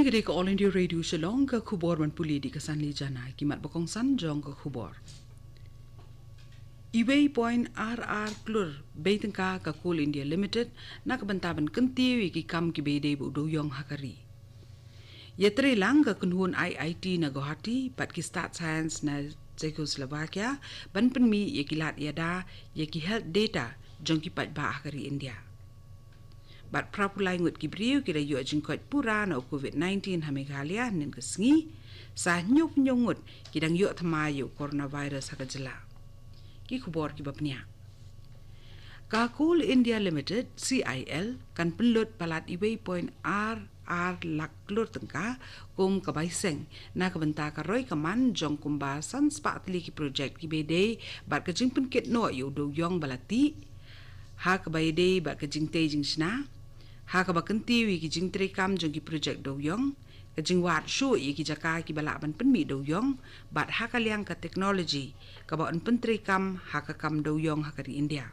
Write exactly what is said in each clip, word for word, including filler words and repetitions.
Kane ka All India Radio Shillong, ka khubor ban pule da ka Sanli Jana. Ki mat ba kongsan jong ka khubor. Iwei point ar ar klur bei tyngka ka Coal India Limited na ka bynta ban kyntiew ïa ki kam kiba ïadei bad u dewïong ha ka ri. Ïatreilang ka kynhun I I T na Guwahati bad ki stad science na Czechoslovakia ban pynmih ïa ki lad ïada ïa ki health data jong ki paidbah ha ka ri India. Bad phra phew lai ngut ki briew ki la ïoh jingkoit pura na u covid nineteen ha Meghalaya hynnin ka sngi. Sa hynñiew phew hynñiew ngut ki dang ïoh thymmai ïa u coronavirus ha ka jylla. Ki khubor kiba bniah. Ka Coal India Limited, C I L, kan pynlut palat iwei point ar ar lak klur tyngka kum ka bai seng na ka bynta ka roi ka man jong kumba san spah tylli ki projek kiba ïadei bad ka jingpynkit noh ïa u dewïong ba la tih, ha kaba ïadei bad ka jingtei jingshna, ha kaba kyntiew ïa ki jingtreikam jong ki projek dewïong, ka jingwad shuh ïa ki jaka kiba lah ban pynmih dewïong, bad ha ka liang ka teknoloji kaba yn pyntreikam ha ka kam dewïong ha ka ri India.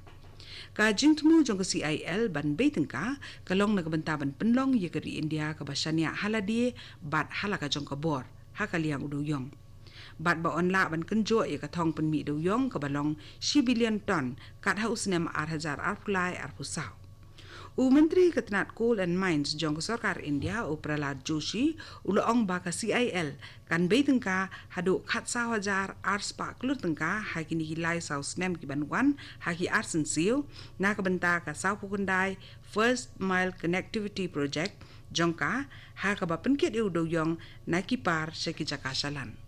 Ka jingthmu jong ka C I L ban bei tyngka ka long na ka bynta ban pynlong ïa ka ri India kaba shaniah ha lade bad ha la ka jong ka bor ha ka liang u dewïong, bad ba yn lah ban kynjoh ïa ka thong pynmih dewïong kaba long shi billion ton kat ha u snem ar hajar arphew lai arphew saw. U Myntri ka tnat Coal and Mines jong ka Sorkar India, u Prahlad Joshi, u la ong ba ka C I L kan bei tyngka haduh khatsaw hajar ar spah klur tyngka ha kine ki lai saw snem kiban wan, ha ki ar synsiew, na ka bynta ka sawphew khyndai First Mile Connectivity Project jong ka, ha kaba pynkit ïa u dewïong na ki par sha ki jaka shalan.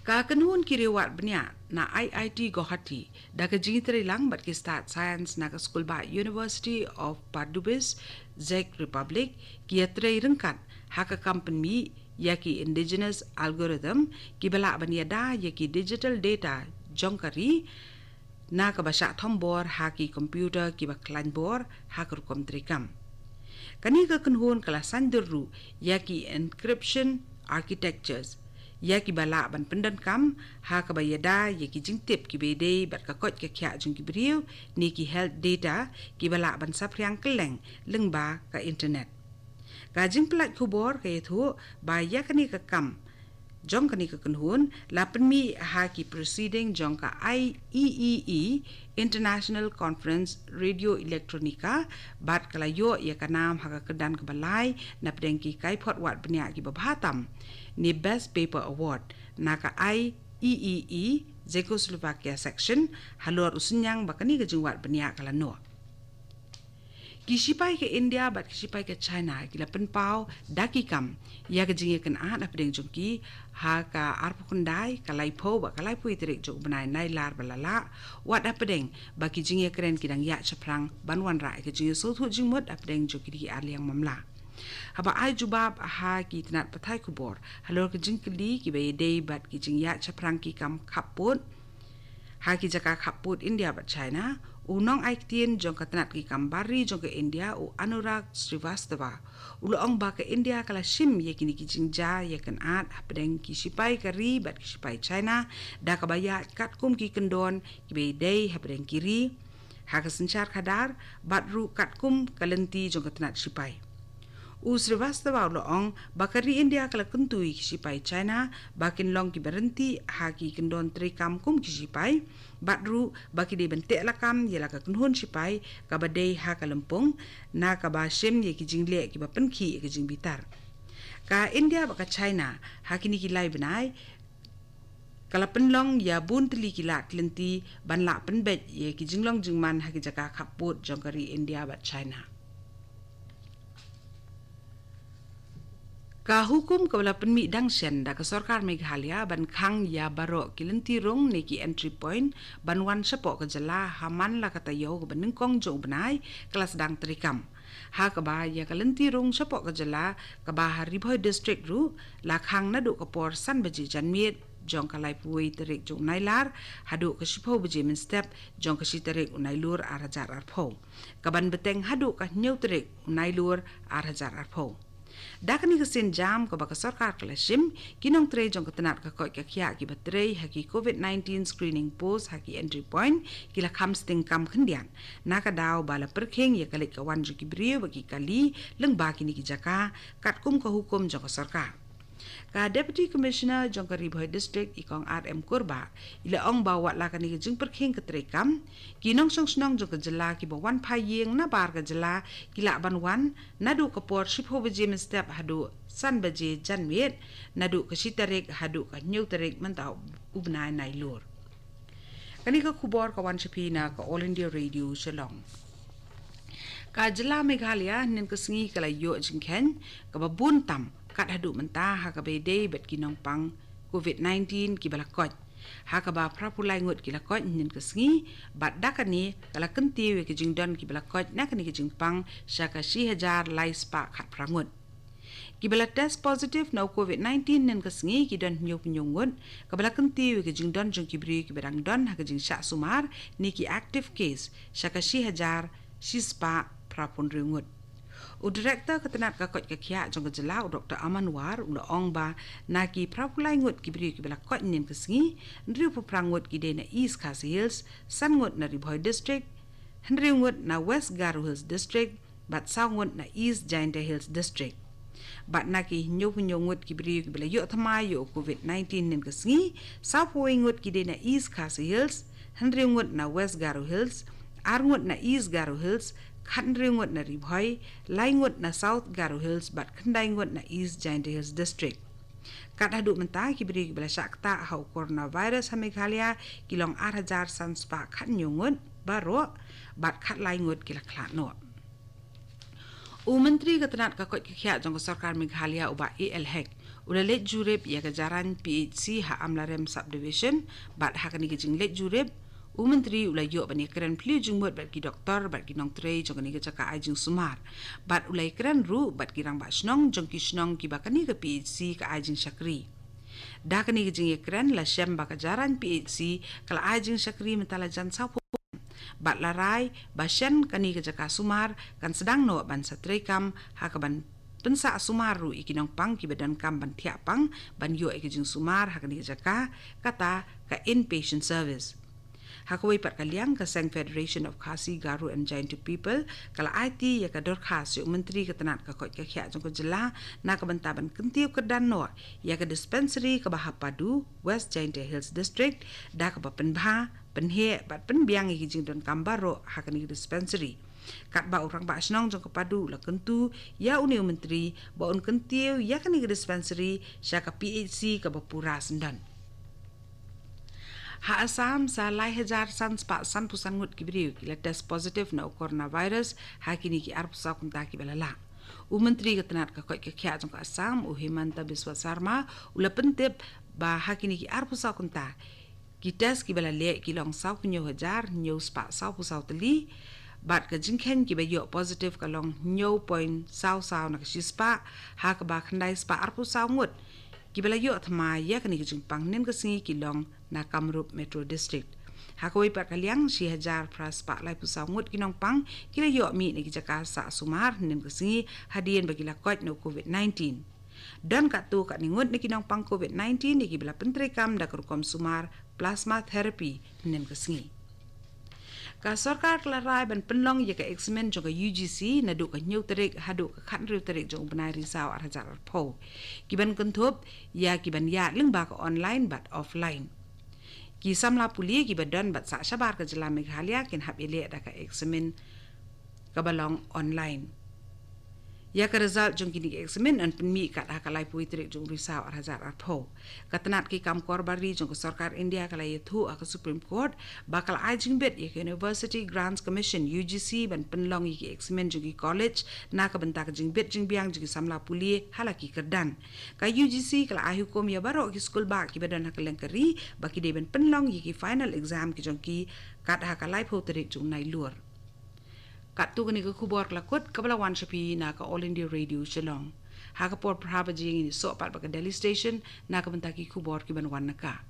Ka kynhun ki riew wad bniah na I I T Guwahati, da ka jingïatreilang bad ki stad science na ka skulbah University of Pardubice, Czech Republic, ki ïatrei ryngkat ha ka kam pynmih ïa ki indigenous algorithm kiba lah ban ïada ïa ki digital data jong ka ri, na kaba shah thombor ha ki computer kiba khlaiñ bor ha ka rukom treikam. Kane ka kynhun ka la saiñdur ruh ïa ki encryption architectures, ïa kiba lah ban pyndonkam ha kaba ïada ïa ki jingtip kiba ïadei bad ka koit ka khiah jong ki briew, ne ki health data kiba lah ban saphriang kylleng lyngba ka internet. Ka jingpynlait khubor ka ïathuh ba ïa kane ka kam jong kane ka kynhun la pynmih ha ki proceeding jong ka I E E E International Conference Radio Electronica, bad ka la ïoh ïa ka nam ha ka kyrdan kaba lai na pdeng ki kaiphod wad bniah kiba bha tam, ne Best Paper Award, na ka I E E E Czechoslovakia section, halor u synñiang ba kane ka jingwad bniah ka la noh. Ki shipai ka India bad ki shipai ka China ki la pynpaw da ki kam ïa ka jingïakynad hapdeng jong ki ha ka arphew khyndai, ka laiphew bad ka laiphew tarik jong u bnai Nailar ba la lah, wat hapdeng ba ki jingïakren ki dang ïaid shaphrang ban wanrah ïa ka jingïasngewthuh jingmut hapdeng jong kine ki arliang mamla. Haba ai jubab ha ki tnat pathai khubor halor ka jingkylli kiba ïadei bad ki jingïaid shaphrang ki kam khappud ha ki jaka khappud India bad China, u nongai ktien jong ka tnat ki kam bar ri jong ka India, u Anurag Srivastava, u la ong ba ka India ka la shim ïa kine ki jingjia ïakynad hapdeng ki shipai ka ri bad ki shipai China, da kaba ïaid katkum ki kyndon kiba ïadei hapdeng ki ri ha ka synshar khadar, bad ruh katkum ka lynti jong ka tnat shipai. U Srivastava u la ong ba ka ri India ka la kyntu ïa ki shipai China ba kin long kiba ryntih ha ki kyndon treikam kum ki shipai, bad ruh ba ki dei ban teh lakam ïa la ka kynhun shipai kaba dei ha ka lympung, na kaba shim ïa ki jingleh kiba pynkhih ïa ka jingbitar. Ka India bad ka China ha kine ki lai bnai ka la pynlong ïa bun tylli ki lad ki lynti ban lah pynbeit ïa ki jinglong jingman ha ki jaka khappud jong ka ri India bad China. Ka hukum kaba la pynmih dang shen da ka Sorkar Meghalaya ban khang ïa baroh ki lynti rung ne ki entry point ban wan shapoh ka jylla ha man la ka taïew kaba nyngkong jong u bnai ka la sdang treikam. Ha kaba ïa ka lynti rung shapoh ka jylla kaba ha Ri Bhoi District ruh la khang naduh ka por san baje janmiet jong ka laiphew wei tarik jong u Nailar haduh ka shiphew baje mynstep jong ka shi tarik u Nailur ar hajar arphew, kaban bteng haduh ka hynñiew tarik u Nailur ar hajar arphew. Da kane ka sienjam kaba ka sorkar ka la shim, ki nongtrei jong ka tnat ka koit ka khiah kiba trei ha ki COVID nineteen screening post ha ki entry point ki la kham sting kam khyndiat na ka daw ba la pyrkhing ïa ka leit ka wan jong ki briew bad ki kali lyngba kine ki jaka, katkum ka hukum jong ka sorkar. Ka Deputy Commissioner jong ka Ri Bhoi District, i Kong R M Kurbah, i la ong ba wat la kane ka jingpyrkhing ka trei kam, ki nongshong shnong jong ka jylla kiba wan phai ïing na bar ka jylla ki lah ban wan naduh ka por shiphew baje mynstep haduh san baje janmiet, naduh ka shi tarik haduh ka hynñiew tarik mynta u bnai Nailur. Kane ka khubor ka wan sha phi na ka All India Radio Shillong. Ka jylla Meghalaya hynnin ka sngi ka la ïoh jingkheiñ kaba bun tam kat haduh mynta ha kaba ïadei bad ki nongpang COVID nineteen kiba la koit. Ha kaba phra phew lai ngut ki la koit hynnin ka sngi, bad da kane ka la kyntiew ïa ki jingdon kiba la koit na kane ka jingpang sha ka shi hajar lai spah khatphra ngut. Kiba la test positive na u COVID nineteen hynnin ka sngi ki don hynñiew phew hynñiew ngut, kaba la kyntiew ïa ki jingdon jong ki briew kiba dang don ha ka jingshah sumar ne ki active case sha ka shi hajar shi spah phra phew hynriew ngut. U Director ka tnat ka koit ka khiah jong ka jylla, u Doctor Aman War, u la ong ba na ki phra phew lai ngut ki briew kiba la koit hynnin ka sngi, hynriew phew phra ngut ki dei na East Khasi Hills, san ngut na Ri Bhoi District, hynriew ngut na West Garo Hills District, bad saw ngut na East Jaintia Hills District. Bad na ki hynñiew phew hynñiew ngut ki briew kiba la ïoh thymmai ïa u COVID nineteen hynnin ka sngi, saw phew wei ngut ki dei na East Khasi Hills, hynriew ngut na West Garo Hills, ar ngut na East Garo Hills, khathynriew ngut na Ri Bhoi, lai ngut na South Garo Hills, bad khyndai ngut na East Jaintia Hills District. Kat haduh mynta ki briew kiba la shah ktah ha u coronavirus ha Meghalaya ki long ar hajar san spah khathynñiew ngut baroh, bad khatlai ngut ki la khlad noh. U Myntri ka tnat ka koit ka khiah jong ka sorkar Meghalaya, u Bah A L Hek, u la leit jurip ïa ka jaraiñ P H C ha Amlarem Subdivision, bad ha kane ka jingleit jurip, u Myntri u la ïoh ban ïakren phylliew jingmut bad ki doktor bad ki nongtrei jong kane ka jaka ai jingsumar. Bad u la ïakren ruh bad ki rangbah shnong jong ki shnong kiba kane ka P H C ka ai jingshakri. Da kane ka jingïakren la shem ba ka jaraiñ P H C ka la ai jingshakri mynta la jan saw phew, bad la rai ba shen kane ka jaka sumar kan sdang noh ban sa treikam ha kaban pynsah sumar ruh ïa ki nongpang kiba donkam ban thiah pang ban ïoh ïa ka jingsumar ha kane ka jaka, kata ka inpatient service. Ha kawei pat ka liang, ka seng Federation of Khasi, Garo and Jaintia People ka la aiti ïa ka dorkhas sha u Myntri ka tnat ka koit ka khiah jong ka jylla na ka bynta ban kyntiew kyrdan noh ïa ka dispensary kaba ha Padu, West Jaintia Hills District, da kaba pynbha, pynheh bad pynbiang ïa ki jingdonkam baroh ha kane ka dispensary. Katba u rangbah shnong jong ka Padu u la kyntu ïa une u Myntri ba un kyntiew ïa kane ka dispensary sha ka P H C kaba pura syndon. Ha Assam, sa lai hajar san spah san phew san ngut ki briew ki la test positive na u coronavirus ha kine ki arphew saw kynta kiba la lah. U Myntri ka tnat ka koit ka khiah jong ka Assam, u Himanta Biswa Sarma, u la pyntip ba ha kine ki arphew saw kynta ki test kiba la leh ki long saw phew hynñiew hajar hynñiew spah saw phew saw tylli, bad ka jingkheiñ kiba ïoh positive ka long hynñiew point saw saw na ka shi spah, ha kaba khyndai spah arphew saw ngut kiba la ïoh thymmai ïa kane ka jingpang hynnin ka sngi ki long na Kamrup Metro District. Ha kawei pat ka liang, shi hajar phra spah laiphew saw ngut ki nongpang ki la ïoh mih na ki jaka sah sumar hynnin ka sngi hadien ba ki la koit na u COVID nineteen. Don katto katne ngut na ki nongpang COVID nineteen ïa kiba la pyntreikam da ka rukom sumar plasma therapy hynnin ka sngi. Ka sorkar ka la rai ban pynlong ïa ka eksamin jong ka U G C naduh ka hynñiew tarik haduh ka khathynriew tarik jong u bnai Risaw ar hajar arphew, kiban kynthup ïa kiban ïaid lyngba ka online bad offline. Ki samla pule kiba don bad sah shabar ka jylla Meghalaya kin hap ïaleh da ka eksamin kaba long online. Ïa ka result jong kine ki eksamin yn pynmih kat ha ka laiphew tarik jong u Risaw ar hajar arphew. Ka tnat ki kam kor bari jong ka sorkar India ka la ïathuh ha ka Supreme Court ba ka la ai jingbit ïa ka University Grants Commission, U G C, ban pynlong ïa ki eksamin jong ki college na ka bynta ka jingbit jingbiang jong ki samla pule ha la ki kyrdan. Ka U G C ka la ai hukum ïa baroh ki skulbah kiba don ha kylleng ka ri ba ki dei ban pynlong ïa ki final exam ki jong ki kat ha ka laiphew tarik jong u Nailur. Katto kane ka khubor ka la kut kaba la wan sha phi na ka All India Radio Shillong. Ha ka por phra baje ngin ïasoh pat bad ka Delhi Station na ka bynta ki khubor kiban wan na ka.